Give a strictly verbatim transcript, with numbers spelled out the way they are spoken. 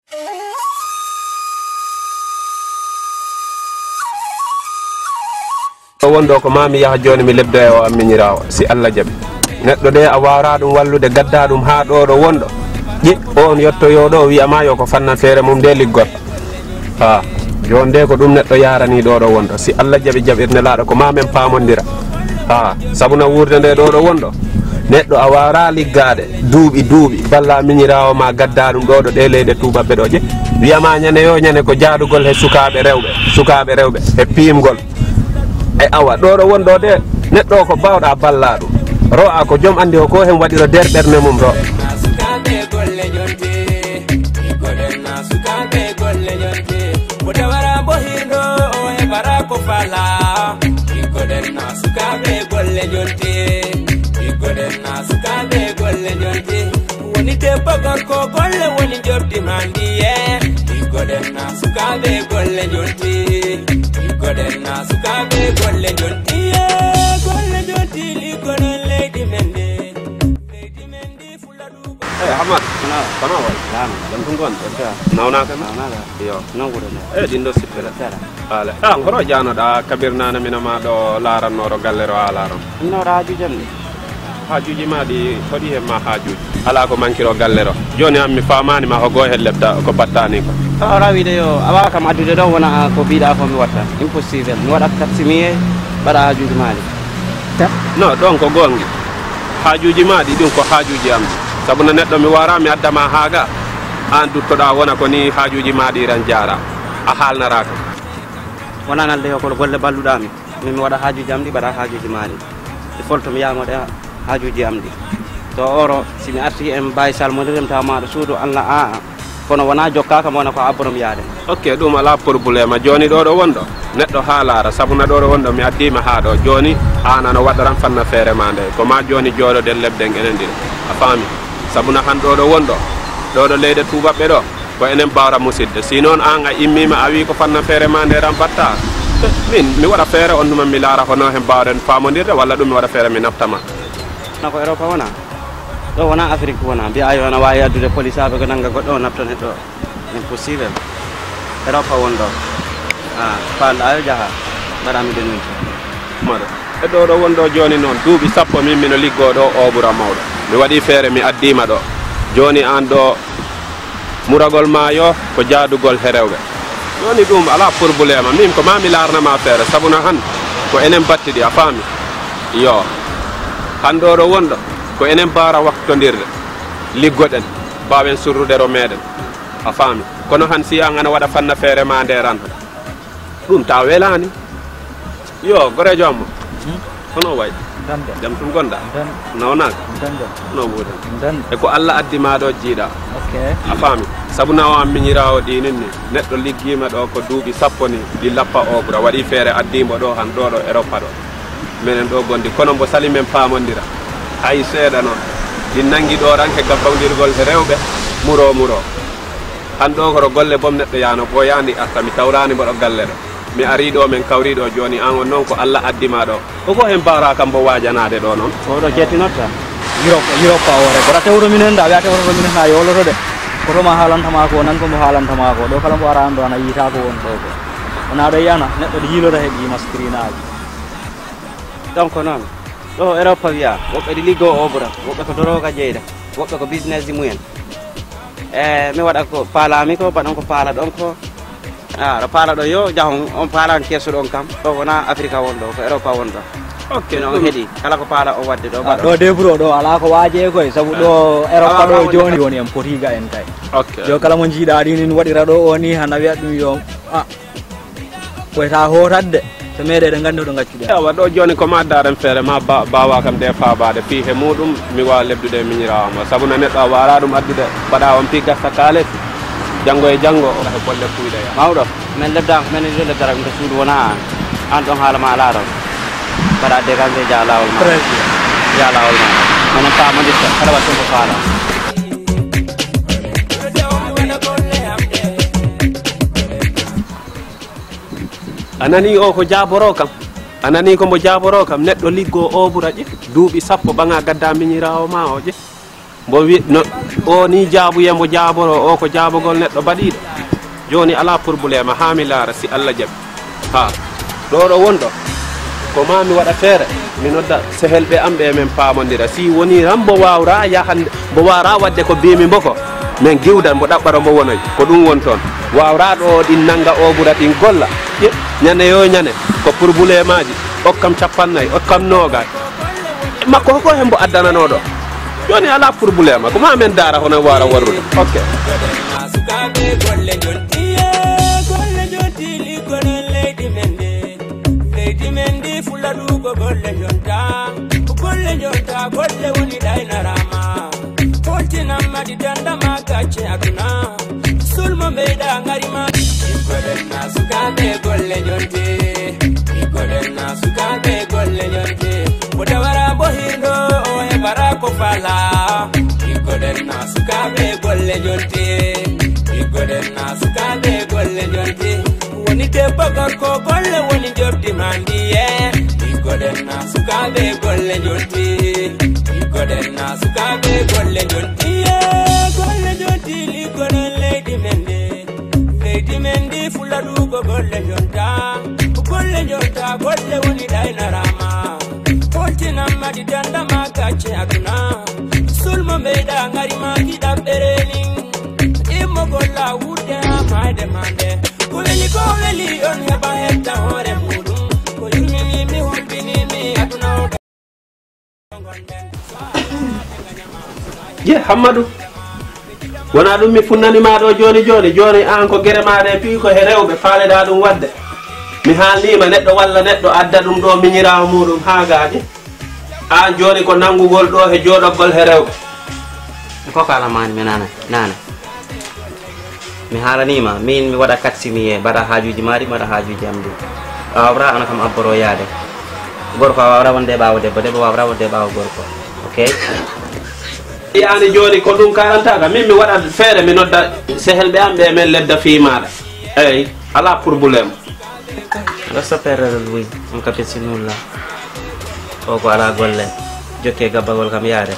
O wonɗo ko maa mi yaha jooni mi lebdoya o an miñiraawo, si Alla jaɓi. Neɗɗo de a waaraa ɗum wallude, gaddaa ɗum haa ɗo ɗo wonɗo. Ƴe, o on yottoyoo ɗo, wi'a maa yo ko fanna feere mum nde liggorto. Ha, jooni de ko ɗum neɗɗo yaarani ɗo ɗo wonɗo. Si Alla jaɓi jaɓirde Nelaaɗo ko maa men paamondira. Ha, sabu na wuurde nde ɗo ɗo wonɗo. Neɗɗo a waaraa liggaade, duuɓi, duuɓi, balla miñiraawo ma gaddaa ɗum ɗo ɗo ɗe leyɗe tuubaaɓe ɗo ƴe. Wi'a maa ñande yo ñande ko jaadugol he sukaaɓe rewɓe, sukaaɓe rewɓe, he piimgol. E awa, ɗo ɗo wonɗo de, neɗɗo o ko baawɗa ballaa ɗum. Ro'a ko jom anndi o ko hen waɗiro der ɓernde mum ɗo. Sukaaɓe golle jonte, ɓikkoɗen na sukaaɓe golle jonte. Mo dawara mo hirno, o heɓara ko fala. Ɓikkoɗen na sukaaɓe golle jonte, ɓikkoɗen na sukaaɓe golle jonte. Woni debbo gorko golle woni jordi mandi ye. Ɓikkoɗen na sukaaɓe golle jonti. Ɓikkoɗen na sukaaɓe golle jonti ye. Golle jonti liggoɗen leydi men ndi. Leydi men ndi fula ɗuuɗo. Eyi Hamad. Kono wayi. Laami. Jam tun gon. Nawnaaka na? Nawnaaka. Yo. Non ko ɗon. Eyi ɗin ɗo sippere. Faale. Ah, horo jaanoɗa kabir nana mina ma ɗo laarannooɗo galle ro a laaran. Innoɗa haaju jam ɗi. Haajuuji ma ɗi hoɗi hen ma haajuuji. Alaa ko mankiro galle ro. Jooni an mi faamaani ma ko goo hen lepta ko battani ko. To a rawi de yo a waawa kam addude ɗo wona ko mbiɗa ko mi watta. Impossible. Mi waɗa kat si mi yehi mbaɗa haajuuji ma ɗi. Non, ɗon ko goonga. Haajuuji ma ɗi ɗum ko haajuuji am ɗi. Sabu no neɗɗo mi wara mi adda ma haaga. An duttoɗa wona ko ni haajuuji ma ɗi ran jaara. A haalnaraaka. Wonaa nalde yo ko golle balluɗaa mi. Min mi waɗa haajuuji am ɗi, mbaɗa haajuuji maa ɗi. Ɗi folto mi yaamoɗe haajuuji am ɗi. To oro, si mi arti en mbaawi salmondirdem tawa maaɗo suudu, Allah aa. Kono wonaa jokkaaka mo wona ko abborom yaade. Ok, ɗum alaa problème. Jooni ɗo ɗo wonɗo, neɗɗo haa laara, sabu na ɗo ɗo wonɗo, mi addiima haa ɗo. Jooni, aan ano waɗaran fanna feere maa nde. Ko maa jooni jooɗoɗen lebden enen ɗiɗo. A faami? Sabu na han ɗo ɗo wonɗo, ɗo ɗo leyɗe tuubaɓɓe ɗo. Ko enen mbaawra musidde. Si noon aan a immiima a wii ko fanna feere maa nde ran mbaɗta. Min, mi waɗa feere on tuma mi laara hono hen mbaawɗen faamondirde walla ɗum mi waɗa feere mi nafta ma. Na ko Europa wona? Ɗo wona Afrik wona. Mbiya ayo ana waawi addude polisaaɓe ko nannga goɗɗo o nafta neɗɗo. Impossible. Europa won ɗo. Ah, paalɗa yo jaha. Mbaɗa mi denunci. Maro. E ɗo ɗo won ɗo jooni noon. Duuɓi sappo min mino liggoo ɗo oobura mawɗo. Mi waɗi feere mi addiima ɗo. Jooni aan ɗo Muragol maa yo ko jaadugol he rewɓe. Jooni ɗum alaa purbuleema, min ko maa mi laarna ma feere, sabu na han ko enen battidi, a faami? Yo. Han ɗo ɗo wonɗo, ko enen mbaara waktondirde, liggoɗen, mbaawen surrude ro meeɗen, a faami? Kono han si aan ana waɗa fanna feere maa nde ran. Ɗum ta welaani. Yo, goreejo am mo. Hmm? Hono wayi? Ndan de. Jam tun gonɗa? Ndan. Nawnaaka? Ndan de. Hono wuuri? Ndan. E ko Alla addi ma ɗo jiiɗa. Ok. A faami? Sabu na o an miñiraawo ɗi nin ni. Neɗɗo liggiima ɗo ko duuɓi sappo ni. Ɗi lappa obra. Waɗi feere addiimo ɗo han ɗo ɗo Europa ɗo. Minen ɗo gondi. Kono mbo sali men paamondira. Hay seeɗa noon. Ɗi nangi ɗo ran he gabbandirgol he rewɓe. Muro muro. Han ɗo ko ɗo golle bom neɗɗo yaano ɓooyaandi arta mi tawraani mboɗo galle ɗo. Mi arii ɗo men kawrii ɗo jooni aan on noon ko Alla addi ma ɗo. Ko ko heen mbaawraa kam mbo waajanaade ɗo noon? Ko ɗo jettinotta. Europa, Europa o rek. Wota tewto minen da, wiya tewtoto minen na yowloto de. Ko to ma haalanta ma ko, nan ko mbo haalanta ma ko. Ɗo kala mbo araani ɗo ana yiita ko won ɗo ko. Wona ɗo yiyana, neɗɗo ɗo yiilota he ɗi maskirinaaji. Donc noon, ɗo Europa wiya, woɓɓe ɗi liggoo obra, woɓɓe ko dorooga jeyda, woɓɓe ko business ji mumen. E mi waɗa ko paalaami ko, mbaɗon ko paalaɗon ko. A, ɗo paalaɗo yo jahon, on paalaani keesuɗon kam. Ɗo wona Afrika won ɗo, ko Europa won ɗo. Ok, mino on heɗi, kala ko paala o waɗde ɗo, mbaɗo. Ɗo debro ɗo, alaa ko waaje koy, sabu ɗo Europa ɗo jooni, jooni en poti ga en kay. Ok. Yo kala mo jiiɗa ɗi nin waɗira ɗo o ni, hana wiya ɗum yo, a, koyta hootadde, so meeɗe eɗen nganndi hoɗo ngaccu. Awa ɗo jooni ko ma daren feere ma ba-, bawa kam de faabaade fii he muɗum mi waawa lebdude e miñiraawo ma. Sabu na neɗɗo a waaraa ɗum addude mbaɗa on fii gasta kaalis. Janngo e janngo o he bolle kuyɗe ya. Mawɗo, men lebdaama ko men ɗo lebdata ɗum to suudu wona aan. Aan ɗon haala ma alaa ɗon. Mbaɗa dégagé jaa laawol ma. Très bien. Jaa laawol ma. Menen paamondirta kala waɗ ɗum ko faala. A nanii o ko jaaboroo kam? A nanii ko mbo jaaboroo kam? Neɗɗo liggoo oobura ƴe, duuɓi sappo ɓaŋaa gaddaa miñiraawo maa o ƴe. Mbo wi no o ni jaabuye mbo jaaboro o ko jaabogol neɗɗo baɗiiɗo. Jooni alaa purbuleema haa mi laara si Alla jaɓi. Haa ɗo ɗo wonɗo ko maa mi waɗa feere, mi nodda sehelɓe am ɓe, men paamondira. Si woni tan mbo waawraa yahande, mbo waawraa waɗde ko mbiimi mbo ko, men giwdan mbo ɗaɓɓaro mbo wonoy. Ko ɗum woni toon. Waawraa ɗo ɗin nannga o ɓura ɗin golla. Ƴe, ñande yo ñande ko purbuleemaaji, okkam cappannayi, okkam noogaay. Makko ko hembo addananooɗo. Jooni alaa purbuleema, ko maa men ndaara hono waara warrude. Ok. Sukaaɓe golle jonti, golle jonti, liggoɗen leydi men ndi. Leydi men ndi fula ɗuugo golle jonta. Golle jonta, golle woni ɗaynaraama. Holtinamma ɗi dandama gacce aduna. Sulmo mbeyɗa ngari ma. Liggoɗen na sukaaɓe golle jonti. Liggoɗen na sukaaɓe golle jonti. Mo dawara mbo hirɗo o heɓara ko fala. Liggoɗen na sukaaɓe golle jonti. Liggoɗen na sukaaɓe golle jonti. Woni debbo gorko golle woni jobdi ma ndiye. Liggoɗen na sukaaɓe golle jonti. Liggoɗen na sukaaɓe golle jonti. Golle jonti liggoɗen leydi men ndi. Leydi men ndi fula ɗuugo golle jonta. Golle jonta golle woni ɗaynaraama. Holtinamma ɗi dandama gacce aduna. Sulmo mbeyɗa ngari ma ki ɗaɓɓere nin. Immo golla wudde ha mayde mande. Ko weli ko weli on heɓa hetta hoore muɗum. Ko yurmini mi hulɓini mi aduna o. Je Hammadu. Wona ɗum mi funnani ma ɗo joni joni. Joni an ko gere ma ɗe piiko he rewɓe faaleɗa ɗum wadde. Mi haalnima neɗɗo walla neɗɗo adda ɗum ɗo miñirawo muɗum ha gaaji. An joni ko nanngugol ɗo he jooɗoggol he rewɓe. Ko kalamani mi nana nane. Mi haalanima min mi waɗa katsimiye mbaɗa haajuji maɗi mbaɗa haajuji am ɗi. A wawra ana kam abboro yaade. Gorko a wawra wonde ɓawo debbo debbo wawra wonde ɓawo gorko. Ok. Yani joni ko ɗum kalantaka min mi waɗa feere mi nodda sehelɓe am ɓe men ledda fii maɗa. Eyyi, ala problème. Aɗa soppereɗo Louis, on ka Betsi Nulla. O ko alaa golle. Jokke gabbagol kam yaade.